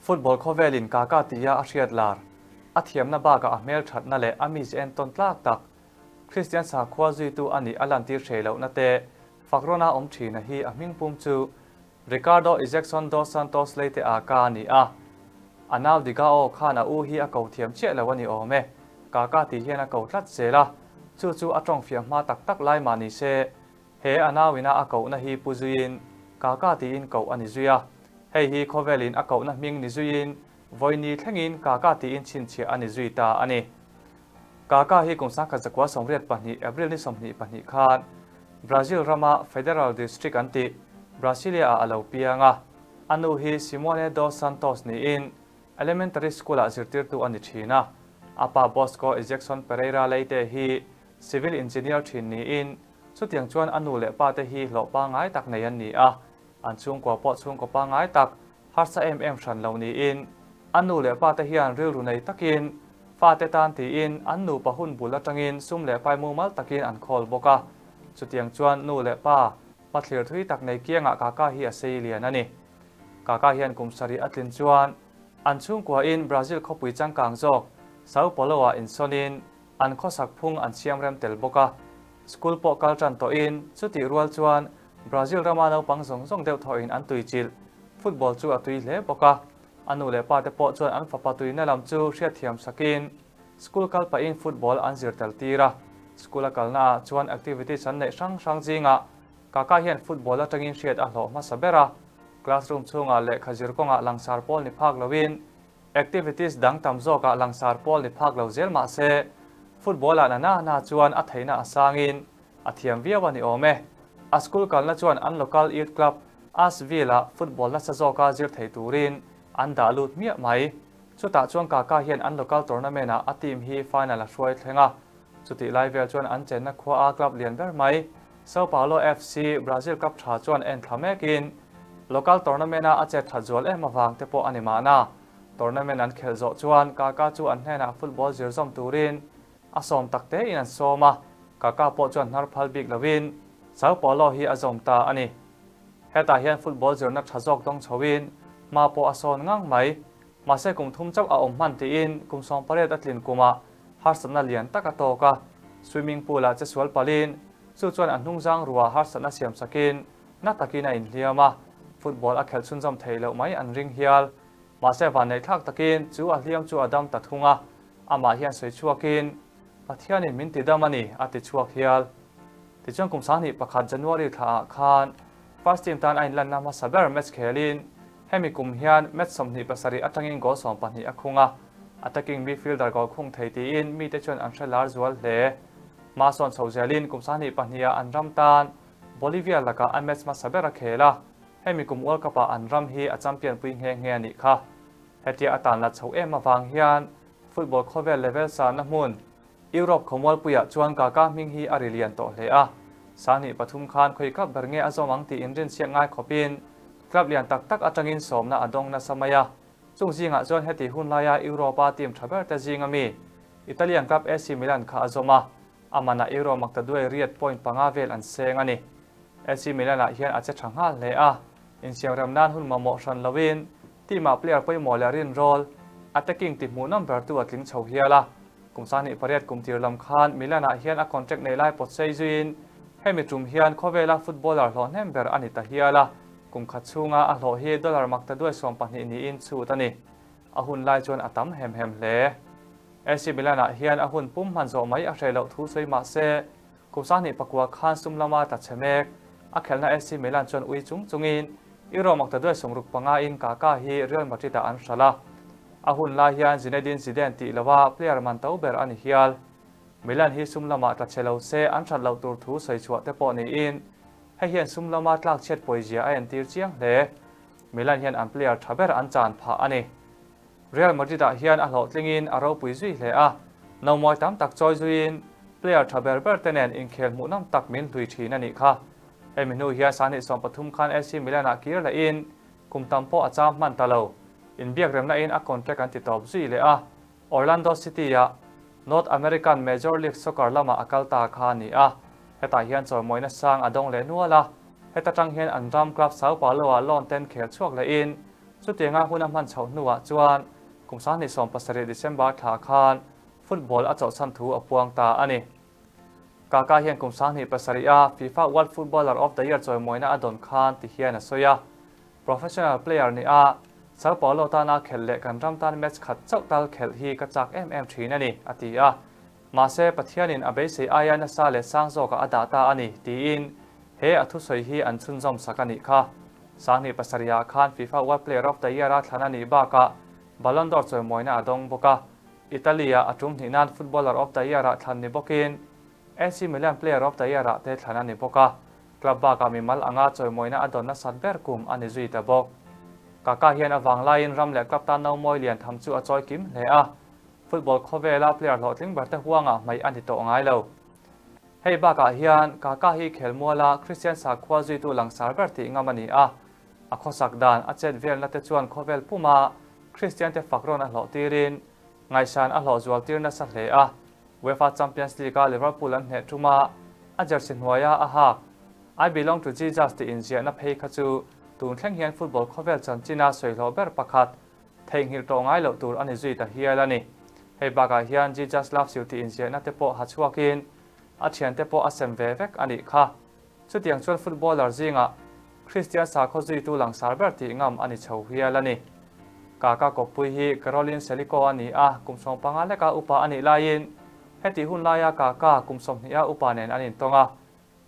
Football khawvelin Kaka tia a hriat lar, a thiamna bakah a hmelthatna leh a mize entawn tlak tak, Kristian sakhua zuitu a nih a lantir hreh lohna te fakrawna awm thina hi a hmingpum chu Ricardo Izecson dos Santos Leite Aka a ni a. A nau Digao khan a u hi a ko thiam chiah lo a ni awm e, Kaka tih hian a ko tlat zel a, chu chu a tawngfiah hma tak tak lai mah ni se, He a nauina a kohna hi pu zuiin Kaka tiin koh a ni zui a. Hei hi khawvelin a kohna hming ni zuiin vawi ni thlengin Kaka tiin chhinchhiah a ni zui ta a ni. Kaka hi kum 1982 April ni 22 khan Brazil rama Federal District an tih Brasilia-ah a lo piang a. A nu hi Simone dos Santos niin Elementary School-ah zirtirtu a ni thin a. A pa Bosco Izecson Pereira Leite hi Civil Engineer thin niin Chutiang chuan a nu leh pa te hi hlawh pangngai tak nei an ni a, an chhungkua pawh chhungkaw pangngai tak, harsa em em hran lo niin, a nu leh pa te hian rilru nei takin fate tan tiin an nupa hun bul atangin sum leh pai mumal takin an khawl bawk a. Chutiang chuan nu leh pa hmathlir thui tak nei kiangah Kaka hi a sei lian a ni. Kaka hian kum sarih a tlin chuan an chhungkuain Brazil khawpui changkang zawk Sao Paulo-ah insawnin An khawsak phung an siam rem tel bawk a, school pawh kal tan tawhin chutih rual chuan Brazil rama naupang zawng zawng deuh thawhin an tui chilh. Football chu a tui hle bawk a, a nu leh pa te pawh chuan an fapa tuina lam chu hriatthiam sakin school kal pahin football an zir tel tir a. School a kalna ah chuan activities an neih hrang hrang zingah Kaka hian football atangin hriat a hlawh hmasa ber a, classroom chhungah lehkha zir kawngah langsar pawl ni phak loin Activities dang tam zawkah langsar pawl ni phak lo zel mah se, football-ah na na na chuan a theihna a sangin a thiam viau a ni awm e. A school kalna chuan an local youth club Asville-ah football nasa zawka zir thei turin an dah lut miah mai. Chutah chuan Kaka hian an local tournament-ah a team hi final a hruai thleng a. Chutih lai vel chuan an chenna khua a club lian ber mai Sao Paulo FC, Brazil club tha chuan en thla mekin local tournament-a a chet that zual em avang te pawh a ni mahna. Tournament an khelh zawh chuan Kaka chu an hnenah football zir zawm turin a sawm tak tein an sawm a, Kaka pawh chuan hnar phal bik lovin Sao Paulo hi a zawm ta a ni. Hetah hian football zirna tha zawk dawng chhoin hma pawh a sawn ngang mai. Mahse kum thum chauh a awm hman tiin kum 18 a tlin kumah harsatna lian tak a tawk a, swimming pool-ah che sual palhin chu chuan a hnungzang ruah harsatna siam sakin na takin a inhliam a, football a khelh chhunzawm thei loh mai an ring hial. Mahse vanneihthlak takin chu a hliam chu a dam ta thung a, amah hian sawi chhuakin, Pathianin min ti dam a ni, a ti chhuak hial. Tichuan kum 21 January thlaah khan first team tan a inlanna hmasa ber match khelin Hemi kum hian match 27 atangin goal 12 a khung a, attacking midfielder goal khung thei tiin mite chuan an hre lar zual hle. Hma sawn chho zelin kum 22 ah an ram tan Bolivia lakah a match hmasa ber a khel a, hemi kum World Cup ah an ram hi a champion pui nghe nghe a nih kha. Hetia a tan la chho em avang hian football khawvel level sanna hmun Europe khawmualpuiah chuan Kaka hming hi a ri lian tawh hle a, 23 khan khawi club ber nge a zawm ang tih inrinchhiak ngai khawpin club lian tak tak atangin sawmna a dawng nasa mai a. Chung zingah chuan heti hun laia Europe-a team tha ber te zinga mi Italian club AC Milan kha a zawm a, a manah Euro maktaduai riat point panga vel an seng a ni. AC Milan-ah hian a che tha nghal hle a, insiamrem nan hun mamawh hran loin team-ah player pawimawh leh rinrawl, attacking ti hmuhnawm bertu a tling chho hial a. Kum 28 kum tir lam khan Milan-ah hian a contract nei lai pawt sei zuiin hemi tum hian khawvela footballer hlawh hnem ber a ni ta hial a, kum khat chhunga a hlawh hi dollar maktaduai 12 niin chhut a ni. A hun lai chuan a tam hem hem hle. AC Milan-ah hian a hun pum hman zawh mai a hreh loh thu sawi mah se, kum 29 khan sum lama tla chhe mek. A khelhna AC Milan chuan ui chung chungin Euro maktaduai 65 in Kaka hi Real Madrid-ah an hralh a. A hun lai hian Zinedine Zidane tih lova player man to ber a ni hial. Milan hi sum lamah tla chhe lo se an that loh tur thu sawi chhuah te pawh niin hei hian sum lama tlak chhiat pawizia a entir chiang hle. Milan hian an player tha ber an chan phah a ni. Real Madrid-ah hian a hlawhtlingin a ropui zui hle a, nomawi tam tak chawi zuiin player tha ber ber te nen inkhel hmuhnawm tak min hlui thin a nih kha. Hemi hnu hian 23 khan AC Milan-ah kir lehin Kum tam pawh a cham hman ta lo. Inbiakremna in a contract an ti tawp zui leh a, Orlando City-ah North American Major League Soccer lamah a kal ta kha a ni a. Hetah hian chawimawina sang a dawng leh nual a, heta tang hian an ram club Sao Paulo-ah loan ten khel chhuak lehin Chutianga hun a hman chhoh hnuah chuan kum 2017 December thla khan football a chawlhsan thu a puang ta a ni. Kaka hian kum 2007 a FIFA World Footballer of the Year chawimawina a dawn khan ti hian a sawi a. Professional player ni a, Sao Paulo tana khelh leh kan ram tan match khat chauh tal khelh hi ka chak em em thin a ni, a ti a. Mahse, Pathianin a beisei aia nasa leh sang zawkah a dah ta a ni, tiin he a thusawi hi an chhunzawm sak a nih kha. 2007 ah khan FIFA World Player of the Year a thlan a nih bakah Ballon d'Or chawimawina a dawng bawk a. Italy-ah a tum hnih nan Footballer of the Year-ah thlan ni bawkin AC Milan Player of the Year-ah te thlan a ni bawk a. Club bakah mimal anga chawimawina a dawn nasat ber kum a ni zui ta bawk. Kaka hian a vanglaiin ram leh club tan nomawi lian tham chu a chawi kim hle a. Football khawvela player hlawhtling ber te huangah hmaih a ni tawh ngai lo. Hei bakah hian Kaka hi khelmuala Kristian sakhua zuitu langsar ber tih ngam a ni a. A khawsak dan a chet velna te chuan khawvel puma Kristian te fak rawn a hlawh tirin ngaihsan a hlawh zual tir nasa hle a. UEFA Champions League-a Liverpool an hneh ṭuma a jersey hnuaia a hak I belong to Jesus tih inziahna phei kha chu tun thleng hian football khawvel chanchina sawi hlawh ber pakhat theihnghilh tawh ngai loh tur a ni zui ta hial a ni. Hei bakah hian Jesus loves you tih inziahna te pawh ha chhuakin a thiante pawh a sem ve vek a nih kha. Chutiang chuan footballer zingah Kristian sakhaw zuitu langsar ber tih ngam a ni chho hial a ni. Kaka kawppui hi Caroline Seliko a ni a, kum 15 leka upa a nih laiin hetih hun laia Kaka kum 20 a upa nen an intawng a.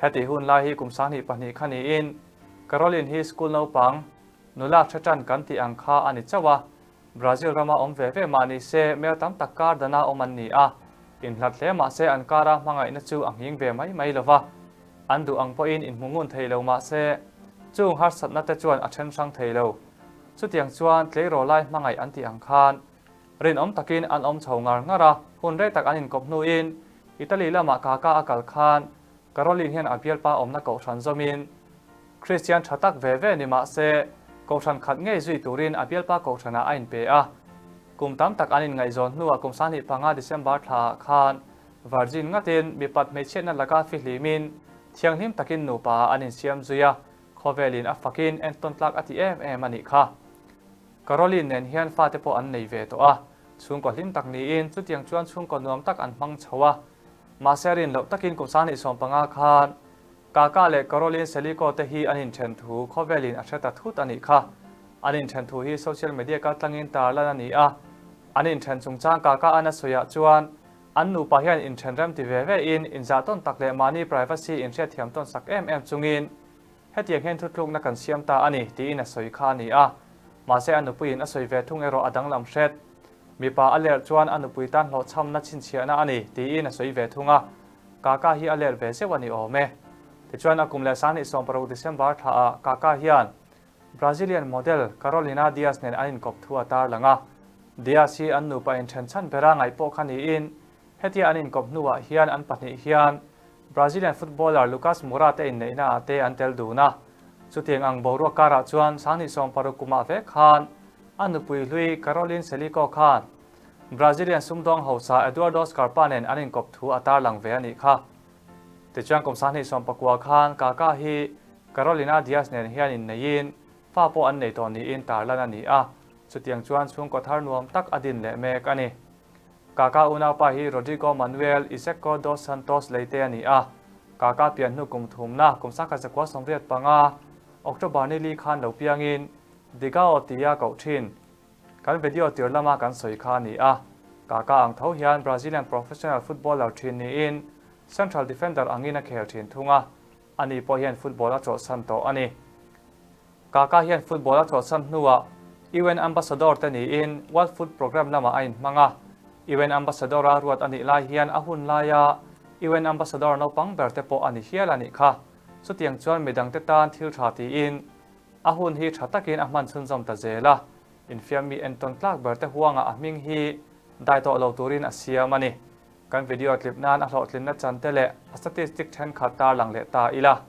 Hetih hun lai hi kum 22 kha niin Caroline hi school naupang nula hre tan kan tih ang kha a ni chauh a, Brazil rama awm ve ve mah ni se mel tam tak kar dana awm an ni a, inhlat hle mah se an kara hmangaihna chu a nghing ve mai mai lo va, an duh ang pawhin inhmu ngun thei lo mah se chung harsatna te chuan a then hrang thei lo. Chutiang chuan tleirawl lai hmangaih an tih ang khan rinawm takin an awm chho ngar ngar a, hun rei tak an inkawp hnuin Italy lamah Kaka a kal khan Caroline hian a bialpa awmna kohhran zawmin Kristian tha tak ve ve ni mah se, kohhran khat ngei zui turin a bialpa kohhranah a inpe a. Kum tam tak an inngaihzawn hnuah kum 25 December thlaah khan Virgin ngatin mipat hmeichhiatna laka fihlimin thianghlim takin nupa ah an insiam zui a, khawvelin a fakin entawn tlak a ti em em a nih kha. Caroline nen hian fate pawh an nei ve tawh a, chhungkaw hlim tak niin chutiang chuan chhungkaw nuam tak an hmang chho a. Mahse rin loh takin kum 25 khan Kaka leh Caroline Seliko te hi an inthen thu khawvelin a hre ta thut a nih kha. An inthen thu hi social media kaltlangin tarlan a ni a. An inthen chungchang Kaka an a sawiah chuan an nupa hian inthen rem ti ve ve in inzah tawn tak leh mahni privacy inhriatthiam tawn sak em em chungin hetiang hian thutlukna kan siam ta a ni tiin a sawi kha a ni a. Mahse a nupuiin a sawi ve thung erawh a danglam hret. Mipa a lerh chuan a nupui tan hlawhchhamna chhinchhiahna a ni tiin a sawi ve thung a. Kaka hi a lerh ve zeuh a ni awm e. Tichuan a kum leh 2016 December thlaah Kaka hian Brazilian model Carolina Dias nen an inkawp thu a tarlang a. Dias hi an nupa inthen chhan bera ngaih pawh kha niin hetia an inkawp hnuah hian an pahnih hian Brazilian footballer Lucas Moura te inneihna ah te an tel dun a. Chutiang ang boruak karah chuan 2016 kumah vek khan a nupui hlui Caroline Seliko khan Brazilian sumdawng hausa Eduardo Scarpa nen an inkawp thu a tarlang ve a nih kha. Tichuan kum 2019 khan Kaka hi Carolina Dias nen hian inneiin fa pawh an nei tawh niin tarlan a ni a, chutiang chuan chhungkaw thar nuam tak a din leh mek a ni. Kaka unaupa hi Rodrigo Manuel Izecco dos Santos Leite a ni a, Kaka pian hnu kum thumna kum 1985 October ni li khan lo piangin Digao tia koh thin. Kan video tir lama kan sawi kha a ni a, Kaka ang tho hian Brazilian professional footballer thin niin central defender angin a khel thin thung a, ani pawh hian football a chawlhsan tawh a ni. Kaka hian football a chawlhsan hnuah UN ambassador te niin World Food Programme lamah a inhmang a, UN ambassador a ruat a nih lai hian a hun laia UN ambassador naupang ber te pawh a ni hial a nih kha. Chutiang chuan midangte tan thil tha tiin A hun hi tha takin a hman chhunzawm ta zel a, infiammi entawn tlak ber te huangah a hming hi dai tawh lo turin a siam a ni. Kan video tlip nan a hlawhtlinna chan te leh a statistic thenkhat tarlang leh ta ila.